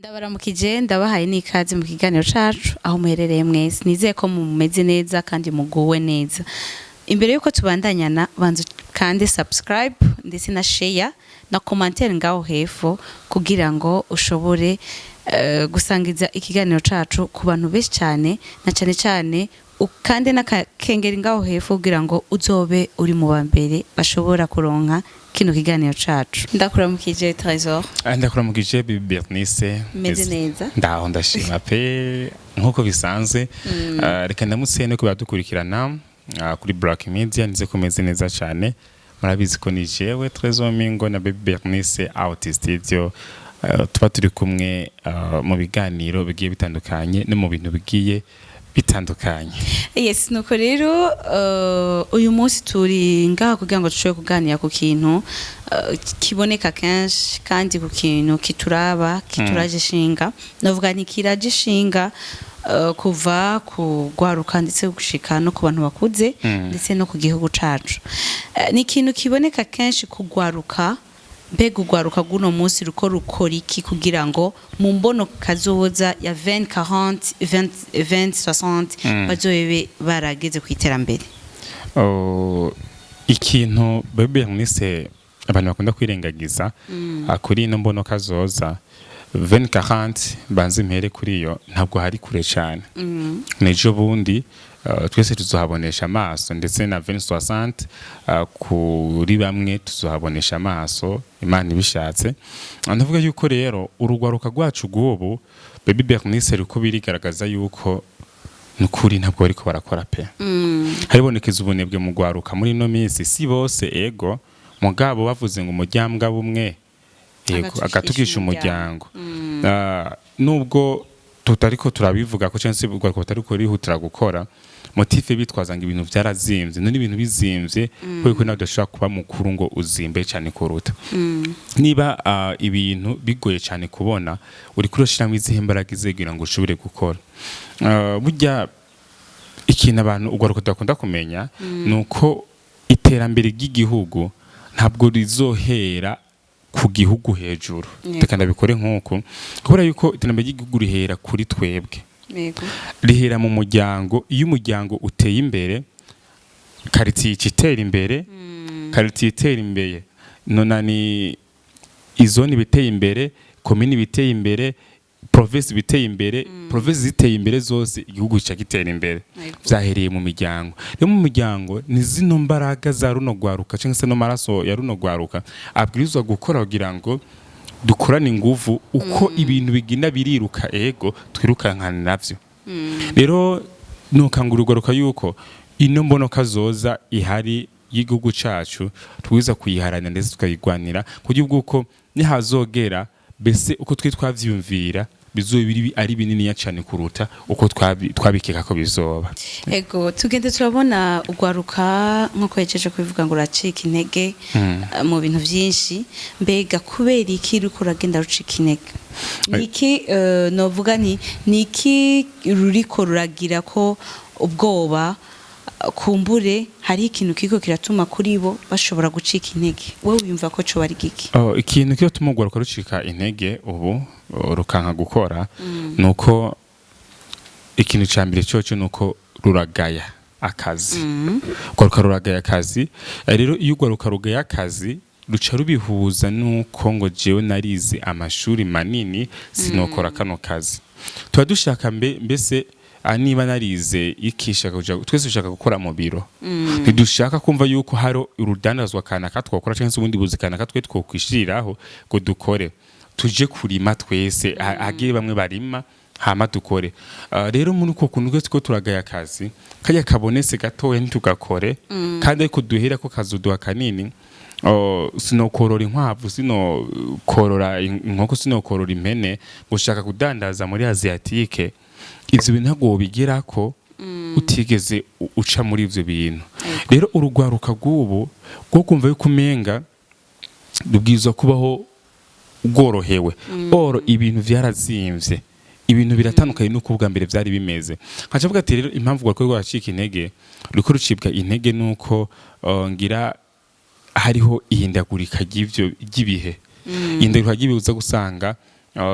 Ndabaramukije, ndabahaye n'ikaze mu kiganiro cacu aho muherereye mwese. Nizeye ko mumeze neza kandi muguwe neza. Imbere yuko tubandanyana, banza kandi subscribe ndetse na share na commentaire ngaho hepfo kugira ngo ushobore gusangiza ikiganiro cacu ku bantu benshi cyane, na cyane cyane ukande n'akakengeri ngaho hepfo kugira ngo uzobe uri mu ba mbere bashobora kuronka kino kiganiro cacu. Ndakuramukije, Trésor. Ndakuramukije, Bernice. Meze neza. Ndaho, ndashima pe nkuko bisanzwe. Reka ndamutse no kubadukurikirana kuri Black Media, nize ko meze neza cyane. Murabizi ko ni jewe Trésor Mingo na Baby Bernice out studio. Tuba turi kumwe mu biganiro bigiye bitandukanye no mu bintu bigiye bitandukanye. Yes, nuko rero uyu munsi turi ngaha kugira ngo dushobore kuganira ku kintu kiboneka kenshi kandi ku kintu kituraba, kituraje ishinga. Navuga nti kiraje ishinga kuva ku rwaruka ndetse gushika no ku bantu bakuze ndetse no ku gihugu cacu. Ni ikintu kiboneka kenshi ku rwaruka. Mbega urwaruka rw'uno munsi ruko rukora iki kugira ngo mu mbono kazoza ya 20 40 20 20 60 bazobe barageze ku iterambere? Oh, ikintu, Baby Bernice, abantu bakunda kwirengagiza kuri ino mbono kazoza 2040, banze impere kuri iyo, ntabwo hari kure cyane, nejo bundi twese tuzohabonesha amaso, ndetse na 2060 kuri bamwe tuzohabonesha amaso, Imana ibishatse. Ndavuga yuko rero urugwaruka rwacu rw'ubu, Baby Bernice, ruko birigaragaza yuko nukuri ntabwo bariko barakora pe. Haribonekeza ubunebwe mu rwaruka muri ino minsi. Si bose, ego, mugabo bavuze ngo umuryambwa bumwe, yego, agatukisha agatukisha umuryango. Nubwo tutariko turabivuga ko cyangwa se urwaruka batariko rihutira gukora, motif bitwaza ngo ibintu vyarazimvye. None ibintu bizimvye kubera ko nawe udashobora kuba mukuru ngo uzimbe cyane kuruta niba ibintu bigoye cyane kubona, uriko urashiramo izihe mbaraga izegira ngo ushobore gukora? Burya ikintu abantu urwaruka tudakunda kumenya ni uko iterambere ry'igihugu ntabwo rizohera ku gihugu hejuru. Reka ndabikore nk'uko, kubera yuko iterambere ry'igihugu rihera kuri twebwe, rihera mu muryango. Iyo umuryango uteye imbere, quartier ica itera imbere, quartier itera imbere, nona ni izone biteye imbere, komini biteye imbere, province biteye imbere, province ziteye imbere zose, igihugu gica gitera imbere. Vyahereye mu miryango. Rero mu miryango ni zino mbaraga za runo rwaruka cyangwa se no maraso ya runo rwaruka abwirizwa gukora kugira ngo dukorane inguvu. Uko ibintu bigenda biriruka, ego, twirukankana navyo. Rero nukangura urwaruka yuko ino mbono kazoza ihari y'igihugu cacu twiza kuyiharanira ndetse tukayigwanira, kuburyo bw'uko nihazogera mbese uko twe twavyumvira bizoba biri ari bininiya cyane kuruta uko twabikeka ko bizoba. Ego, tugende turabona urwaruka nk'uko yajeje kubivuga ngo uracika intege mu bintu byinshi. Mbega kubera iki ruriko ruragenda rucika intege? Niki novuga nti niki ruriko ruragira ko ubwoba? Kumbure hari ikintu kiriko kiratuma kuri bo bashobora gucika intege. Wowe wiyumva ko coba ari giki? Oh, ikintu kiratuma urwaruka rucika intege ubu, rukanka gukora, nuko ikintu ca mbere coco nuko ruragaya akazi. Urwaruka ruragaya akazi. Rero iyo urwaruka rugaya akazi, ruca rubihuza nuko ngo jewe narize amashuri manini, sinokora kano kazi. Tuba dushaka mbese niba narize iki, shaka kuja, twese dushaka gukora mu biro. Ntidushaka kumva yuko hari urudandazwa kanaka twokora cyangwa se ubundi buzi kanaka twe twokwishiriraho ngo dukore, tuje kurima twese, hagire bamwe barima hama dukore. Rero muri uko kuntu twese ko turagaya akazi, kajya kabonetse gatoya ntitugakore, kandi ariko duhera ko kazoduha kanini. Oh, sinokorora inkwavu, sinokorora inkoko, sinokorora impene gushaka kudandaza muri asiatique. Ivyo bintu ntabwo wobigerako utigeze uca muri ivyo bintu. Rero urugwaruka rw'ubu rwo kumva yuko umenga rubwirizwa kubaho rworohewe, oro ibintu vyarazimvye, ibintu biratandukanye n'uko ubwa mbere vyari bimeze. Nkaca mvuga ati rero impamvu rwariko rwacika intege, ruriko rucibwa intege, nuko ngira hariho ihindagurika ry'ivyo ry'ibihe, ihindagurika ry'ibihe uza gusanga.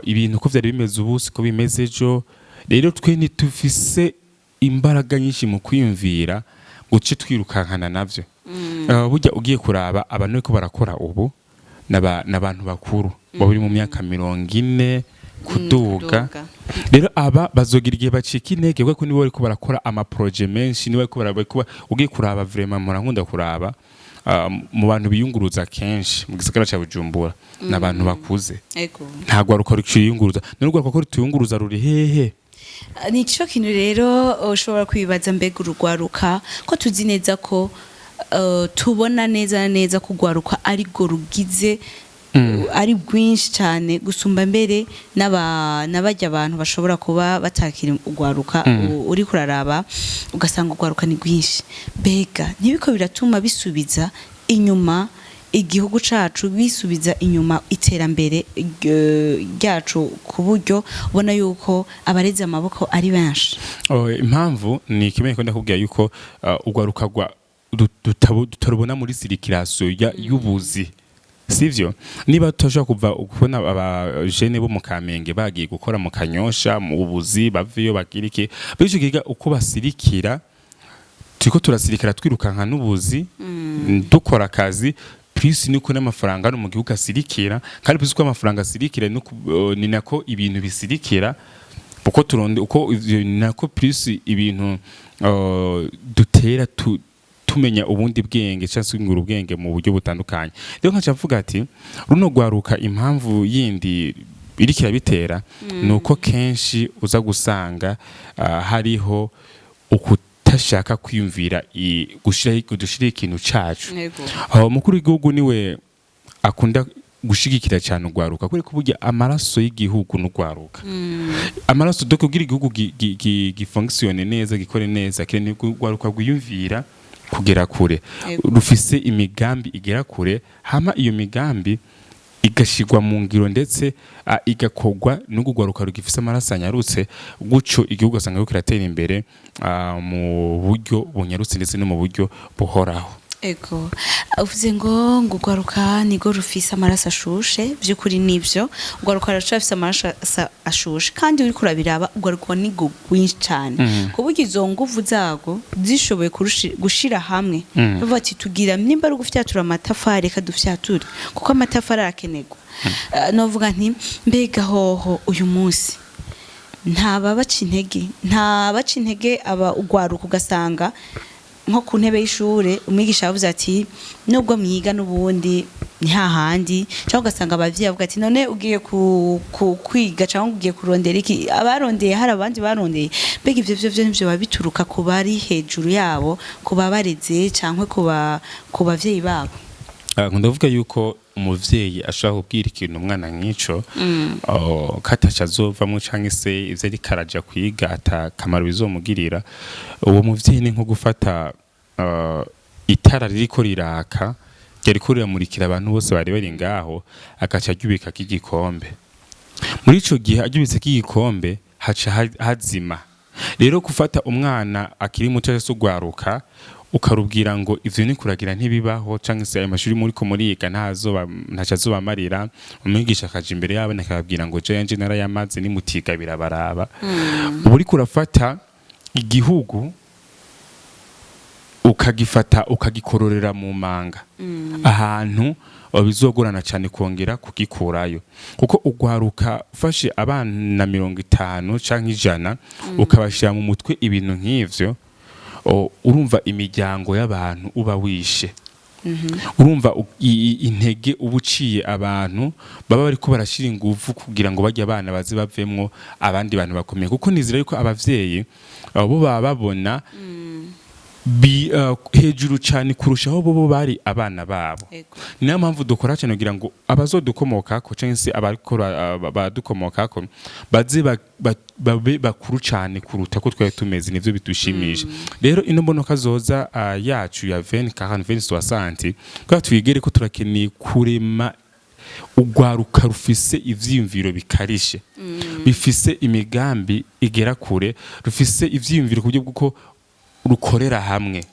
Ibintu uko vyari bimeze ubu siko bimeze ejo. Rero twe ntitufise imbaraga nyinshi mu kwiyumvira ngo tuce twirukankana navyo. Burya ugiye kuraba abantu bariko barakora ubu n'abantu bakuru baba bari mu myaka 40 kuduga. Kuduga. Rero aba bazogira igihe bacika intege, kuko nibo bariko barakora ama projets menshi, nibo bariko ugiye kuraba vraiment murankunda kuraba mu bantu biyunguruza kenshi mu gisagara ca Bujumbura n'abantu bakuze. Nta rwaruka rukiyunguruza. None urwaruka ko rutiyunguruza ruri hehe? Ni cyo kintu rero ushobora kwibaza: mbega urugwaruka, ko tuzi neza ko tubona neza na neza ko urwaruka ari rwo rugize, ari rwinshi cyane gusumba mbere n'abajya abantu bashobora kuba batakira urwaruka, uri kuraraba ugasanga urwaruka ni rwinshi, mbega ntibiko biratuma bisubiza inyuma igihugu cacu, bisubiza inyuma iterambere ryacu, ku buryo ubona yuko abareze amaboko ari benshi? Oh, impamvu ni kimwe ko ndakubwira yuko urwaruka rwa tutarubona muri circulation y'ubuzi, sivyo? Niba tutashobora kuva kubona abajene bo mu Kamenge bagiye gukora mu Kanyosha mu buzi, baveyo bagira iki, bityo giga uko basirikira, turiko turasirikira twirukanka n'ubuzi, dukora akazi plus niko n'amafaranga hano mu gihugu asirikira, kandi plus uko amafaranga asirikira ni nako ibintu bisirikira, uko turonde uko ivyo ni nako plus ibintu dutera tumenya ubundi bwenge cyangwa se ngura ubwenge mu buryo butandukanye. Rero nkaca mvuga ati runo rwaruka, impamvu yindi iriko irabitera ni uko kenshi uza gusanga hariho ukutashaka kwiyumvira gushiraho ikintu cacu. Aho umukuru w'igihugu niwe akunda gushigikira cyane urwaruka, kubera ko burya amaraso y'igihugu n'urwaruka, amaraso do kugira igihugu gifonctionne neza, gikore neza, kirene urwaruka rwiyumvira kugera kure, rufise imigambi igera kure, hama iyo migambi igashigwa mu ngiro, ndetse igakorwa n'urwo rwaruka rugifise amaraso anyarutse. Gutyo igihugu asanga kiriko kiratera imbere mu buryo bunyarutse ndetse no mu buryo buhoraho. Ego, uvuze ngo urwaruka nirwo rufise amaraso ashushe. By'ukuri nibyo, urwaruka ruracafise amaraso ashushe, kandi uriko urabiraba urwaruka nirwo rwinshi cyane, ku buryo izo nguvu zarwo zishoboye gushira hamwe, bavuga ati tugira nimba ari ugufyatura amatafari, reka dufyature, kuko amatafari arakenerwa. Novuga nti mbega hoho uyu munsi nta baca intege aba ugwaruka, ugasanga nko ku ntebe y'ishure umwigisha yavuze ati nubwo mwiga n'ubundi ni hahandi, cyangwa ugasanga abavyeyi bavuga ati none ugiye ku kwiga cyangwa ugiye kurondera iki, abarondeye hari abandi barondeye. Mbega ivyo vyo nivyo biba bituruka ku bari hejuru yabo, ku babareze cyangwa ku bavyeyi babo? Nkunda kuvuga yuko umuvyeyi ashobora kubwira ikintu umwana nk'ico, oh, kataca azovamwo canke se ivyo ariko araja kwiga ata kamaro bizomugirira, uwo muvyeyi ni nko gufata itara ririko riraka, ryariko riramurikira abantu bose bari bari ngaho, agaca aryubikako igikombe. Muri ico gihe aryubitseko igikombe, haca hazima. Rero gufata umwana akiri muto cyangwa se ugwaruka ukarubwira ngo ivyo ni kuragira ntibibaho, canke se ayo mashuri muriko muriga ntazoba ntaco azobamarira, umwigisha akaja imbere y'abana akababwira ngo jewe yanje narayamaze, nimutiga birabaraba, uba uriko urafata igihugu ukagifata ukagikororera mu manga, ahantu bizogorana cyane kongera kugikurayo, kuko ugwaruka ufashe abana 50 canke 100 ukabashira mu mutwe ibintu nk'ivyo, urumva imiryango y'abantu uba wishe, urumva intege uba uciye abantu baba bariko barashira ingufu kugira ngo bajye abana baze bavemwo abandi bantu bakomeye, kuko nizera yuko abavyeyi bo baba babona hejuru cyane kurushaho bo bari abana babo. Niyo mpamvu dukora cyane kugira ngo abazodukomokako cyangwa se abakora badukomokako baze babe bakuru cyane kuruta ko twari tumeze. Nivyo bidushimisha. Rero ino mbonoka zoza yacu ya 20 40 20 60, kubera twigere ko turakeneye kurema urwaruka rufise ivyiyumviro bikarishe, bifise imigambi igera kure, rufise ivyiyumviro ku buryo bw'uko rukorera hamwe.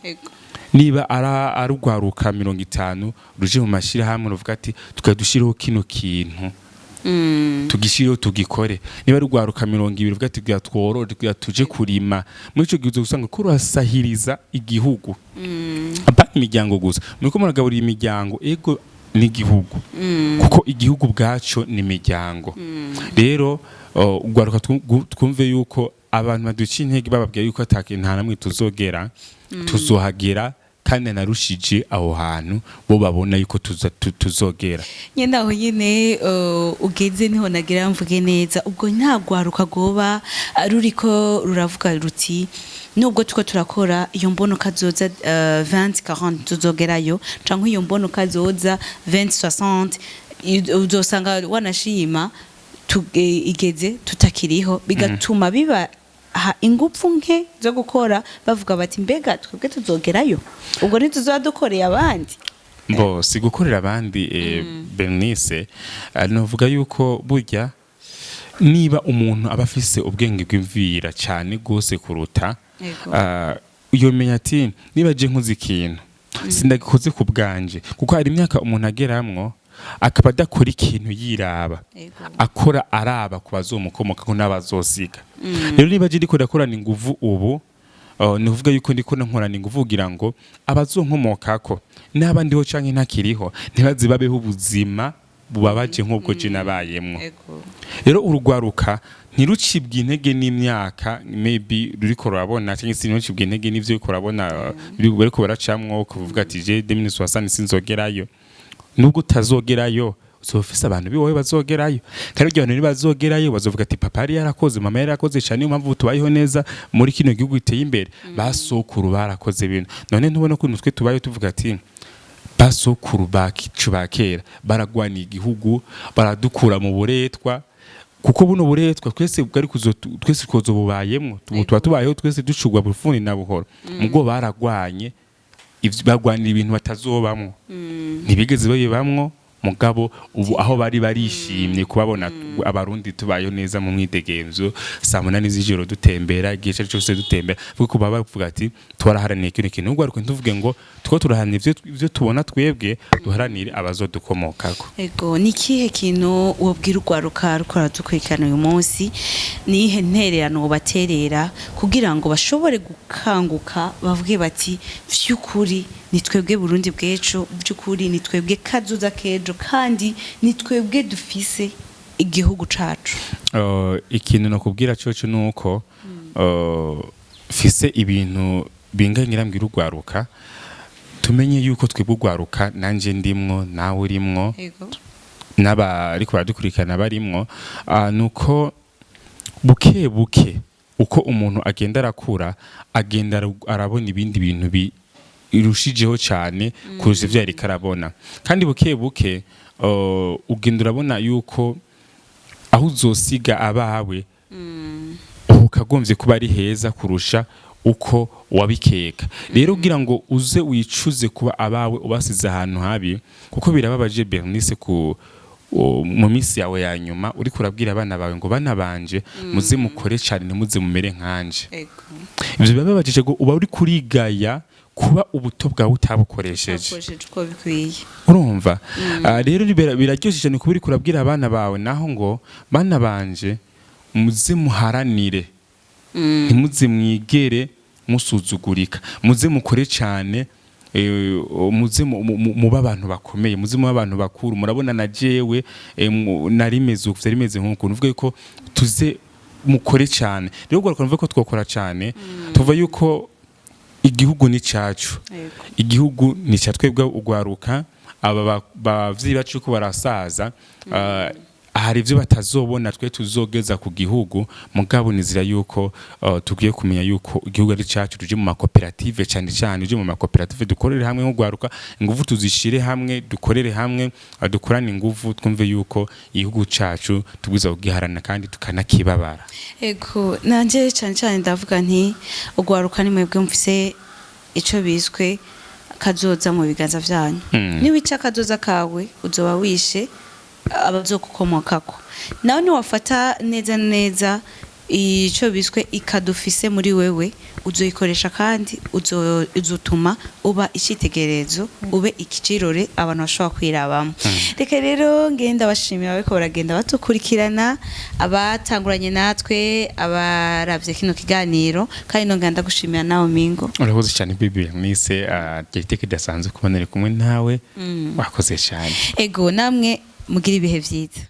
Niba ari urwaruka 50 ruje mu mashirahamwe ruvuga ati tukaba dushireho kino kintu. Tugishireho, tugikore. Niba ari urwaruka 20, uvuga ati kugira tworore, kugira tuje kurima. Muri ico gihe uzosanga ko rurasahiriza igihugu, apana imiryango gusa. Muriko muragaburira imiryango, ego, n'igihugu, kuko igihugu bwaco ni imiryango. Rero urwaruka, twumve yuko abantu baduca intege bababwira yuko ata nta namwe tuzogera, tuzohagera, kandi narushije aho hantu bo babona yuko tuzogera. Nyine aho nyine ugeze niho nagira mvuge neza. Ubwo nta rwaruka rwoba ruriko ruravuga ruti nubwo tuko turakora iyo mbono kazoza 20 40 tuzogerayo, canke iyo mbono kazoza 20 60, uzosanga wanashima igeze tutakiriho, bigatuma biba ha ingufu nke zo gukora, bavuga bati mbega twebwe tuzogerayo, ubwo ntituzoba dukoreye abandi? Mbo si gukorera abandi, Bernice, novuga yuko burya niba umuntu aba afise ubwenge bw'imvira cyane gose kuruta, yomenya ati niba je nkoze ikintu, sindagikoze ku bwanje, kuko hari imyaka umuntu ageramwo akaba adakora ikintu yiraba, akora araba ku bazomukomokako n'abazosiga. Rero niba je ndiko ndakorana inguvu ubu, ni ukuvuga yuko ndiko nkorana inguvu kugira ngo abazonkomokako, naba ndiho canke ntakiriho, ntibaze babeho ubuzima bubabaje nk'ubwo je nabayemwo. Rero urugwaruka ntirucibwe intege n'imyaka maybe ruriko rurabona, cyangwa se ntirucibwe intege n'ivyo ruriko rurabona bariko baracamwo, kuvuga ati je 2060 sinzogerayo. Nubwo utazogerayo, uzoba ufise abantu biwowe bazogerayo, kandi ibyo bantu nibazogerayo bazovuga ati papa yari yarakoze, mama yari yarakoze cyane, niyo mpamvu tubayeho neza muri kino gihugu giteye imbere, basokuru barakoze ibintu. None ntubona ko twe tubayeho tuvuga ati basokuru bacu ba kera baragwaniye igihugu, baradukura mu buretwa, kuko buno buretwa twese bwari kuzo, twese twozobubayemwo, tuba tubayeho twese ducugwa bufuni na buhoro. Mugo baragwanye bagwanira ibintu batazobamwo, ntibigeze babibamwo. Mugabo ubu aho bari barishimye kubabona Abarundi tubayeho neza mu mwidegemvyo, saa 8 z'ijoro dutembera, igihe icyo ari cyo cyose dutembera, kuko baba bavuga ati twaraharaniye kino kintu. Ubwo ariko ntuvuge ngo two turaharanira ivyo tubona twebwe, duharanire abazodukomokako. Ego, ni ikihe kintu wobwira urwaruka rukora dukurikirana uyu munsi? Ni iyihe ntererano wobaterera kugira ngo bashobore gukanguka, bavuge bati vy'ukuri ni twebwe Burundi bw'ejo, by'ukuri ni twebwe kazoza k'ejo, kandi ni twebwe dufise igihugu cacu? Ikintu nakubwira coco nuko fise ibintu bingangira mbwira urwaruka. Tumenye yuko twebwe urwaruka, nanje ndimwo, nawe urimwo, n'abariko baradukurikirana barimwo, nuko buke buke uko umuntu agenda arakura, agenda arabona ibindi bintu birushijeho cyane kurusha ivyo yariko arabona. Kandi buke buke ugenda urabona yuko aho uzosiga abawe ukagombye kuba ari heza kurusha uko wabikeka. Rero kugira ngo uze wicuze kuba abawe ubasize ahantu habi, kuko birababaje, Bernice, ku mu minsi yawe ya nyuma uriko urabwira abana bawe ngo bana banje, muze mukore cyane, ntimuze mumere nkanje. Ivyo birababaje, ngo uba uri kurigaya kuba ubuto bwawe utabukoresheje Ukoresheje uko bikwiye. Urumva? Rero biraryoshe cyane kuba uriko urabwira abana bawe naho ngo bana banje, muze muharanire, ntimuze mwigere musuzugurika, muze mukore cyane, muze mube abantu bakomeye, muze mube abantu bakuru. Murabona na jewe nari meze uku, vyari meze nk'uku. Nuvuga yuko tuze mukore cyane. Rero ubwo nuvuga ko twokora cyane, tuvuga yuko igihugu ni cacu. Igihugu ni ca twebwe ugwaruka. Aba bavyeyi bacu ko barasaza, hari ivyo batazobona twe tuzogeza ku gihugu. Mugabo nizira yuko tugiye kumenya yuko igihugu ari cacu, tuje mu makoperative cyane cyane, tuje mu makoperative, dukorere hamwe nk'ugwaruka, ingufu tuzishire hamwe, dukorere hamwe, dukorane ingufu, twumve yuko igihugu cacu tubwiza kugiharana kandi tukanakibabara. Ego, nanje cyane cyane ndavuga nti ugwaruka ni mwebwe mufise ico biswe kazoza mu biganza vyanyu. Niwica kazoza kawe, uzoba wishe abazokukomokako. Nawe niwafata neza neza. Ico biswe ikadufise muri wewe uzoyikoresha, kandi uzotuma uba icitegererezo, ube ikicirore abantu bashobora kwirabamo. Reka rero ngenda bashimira bariko baragenda batukurikirana, abatanguranye natwe, abaravye kino kiganiro, kandi nongera ndagushimira nawe, Mingo. Urakoze cyane, bibi nise iteka idasanzwe kuba nari kumwe nawe. Wakoze cyane. Ego, namwe mugira ibihe vyiza.